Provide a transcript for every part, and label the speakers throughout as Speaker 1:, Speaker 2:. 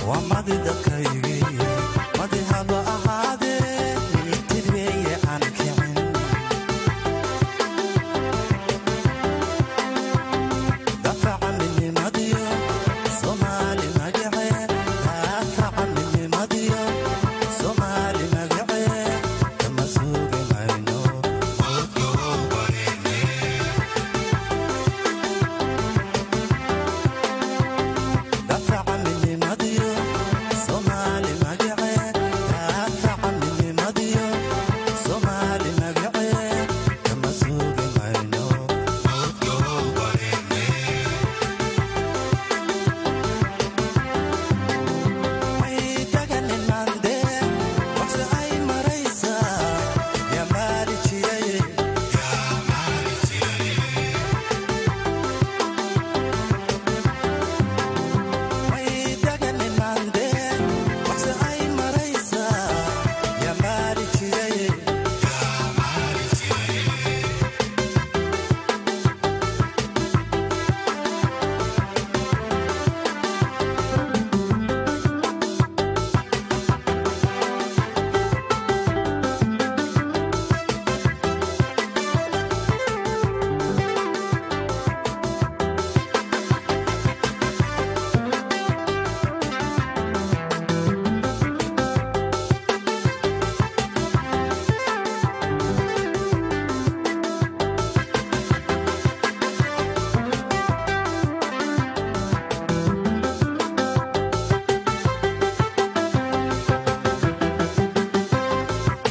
Speaker 1: Waa madi dadkaygii, madi haba ahaadee, mintid weeye aan kicin. Dafaca midnimadiyo Soomaali magacee, dafaca midnimadiyo Soomaali magacee, kama sugi mayno mawdka barine. Dafaca midnimadiyo Soomaali magacee, dafaca midnimadiyo Soomaali magacee, kama sugi mayno mawdka barine. May daganin maandee, waxse ay maraysaa, yaa maali jiray, yaa maali jiray. May daganin maandee, waxse ay maraysaa, yaa maali jiray, yaa maali jiray.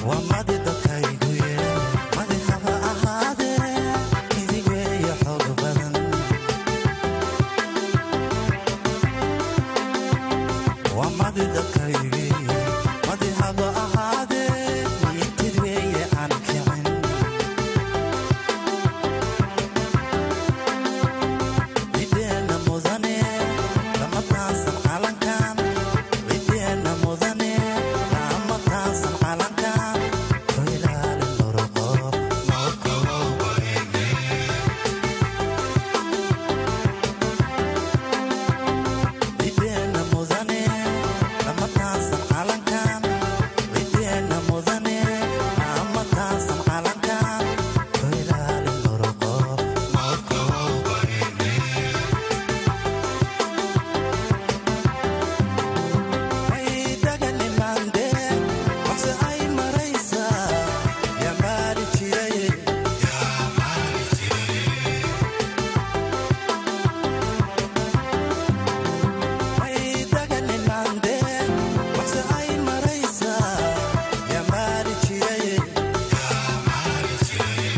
Speaker 1: Waa madi dadkaygu ye, madi haba ahaadee, midig weeye xoog badan. Waa madi dadkaygii, madi haba ahaadee, mintid weeye aan kicin. Cideena mudane lama taansan calankan, cideena mudane lama taansan calankan, oo ilaalin muruqo mawdka barine. Cideena mudane lama taansan calankan, cideena mudane lama taansan calankan, oo ilaalin muruqo mawdka barine. May daganin maandee, waxse ay maraysaa, yaa maali jiray, yaa maali jiray. May daganin maandee, waxse ay maraysaa, yaa maali jiray, yaa maali jiray.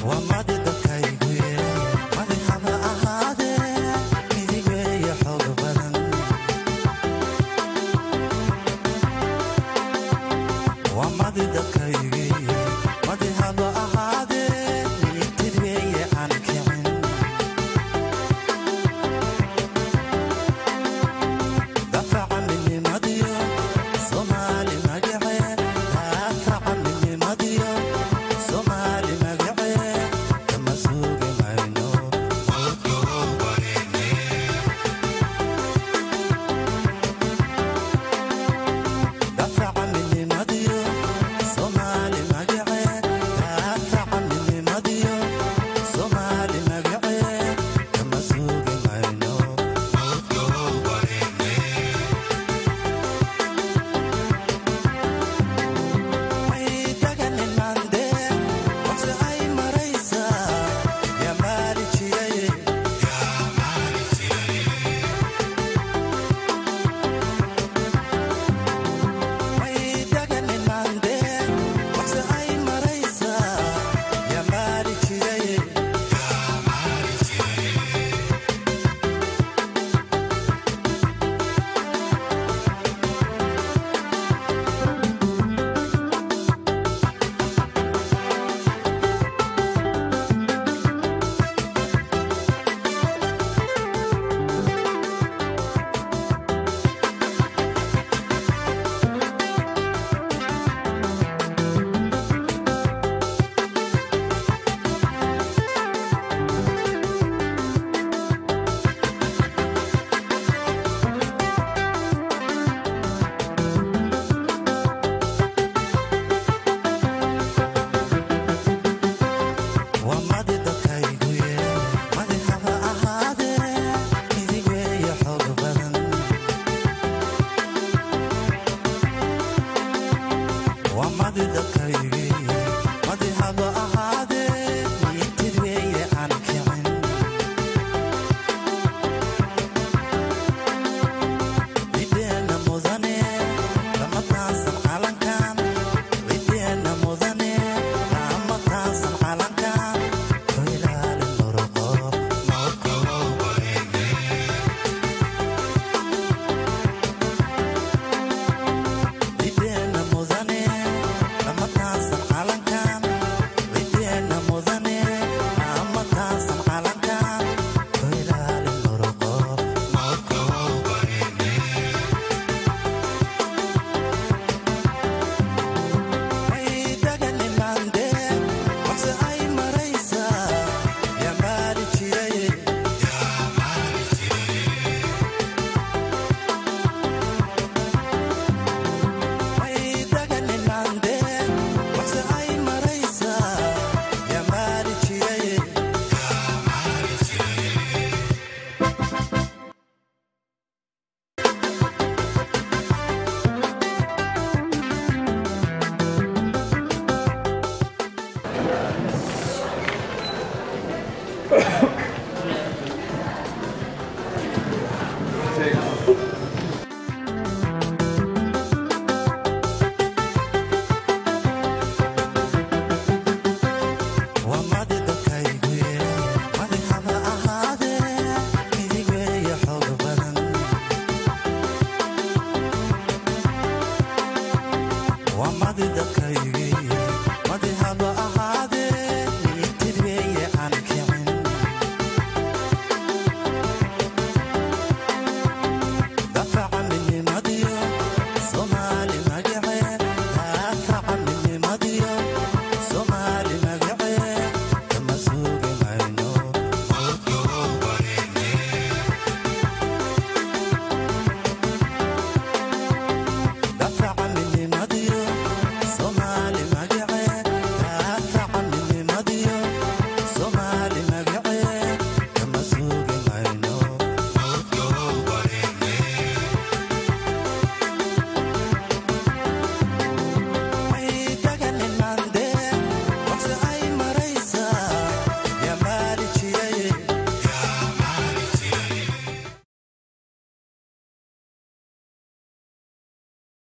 Speaker 1: Waa madi dadkaygu ye, madi haba ahaadee, midig weeye xoog badan. Waa madi dadkaygii, madi haba ahaadee, mintid weeye aan kicin. Dafaca midnimadiyo Soomaali magacee, dafaca midnimadiyo Soomaali magacee, kama sugi mayno mawdka barine. Dafaca midnimadiyo Soomaali magacee, dafaca Waa madi dadkaygi, madi haba ahaadee, mintid weeye aan kicin. Cideena mudane lama taansan calankan, cideena mudane lama taansan calankan, ku ilaali muruqo mawrka. Cideena mudane lama taansan calankan, cideena mudane lama taansan calankan, ku ilaali muruqo mawrka. Ay daganimaandee waxse ay maraysaa, yaa maali jiray, yaa maali jiray. Ay daganimaandee waxse ay maraysaa, yaa maali jiray, yaa maali jiray. Waa madi dadkaygu, madi haba ahaadee, midig weeye xoog badan. Waa madi dadkaygi.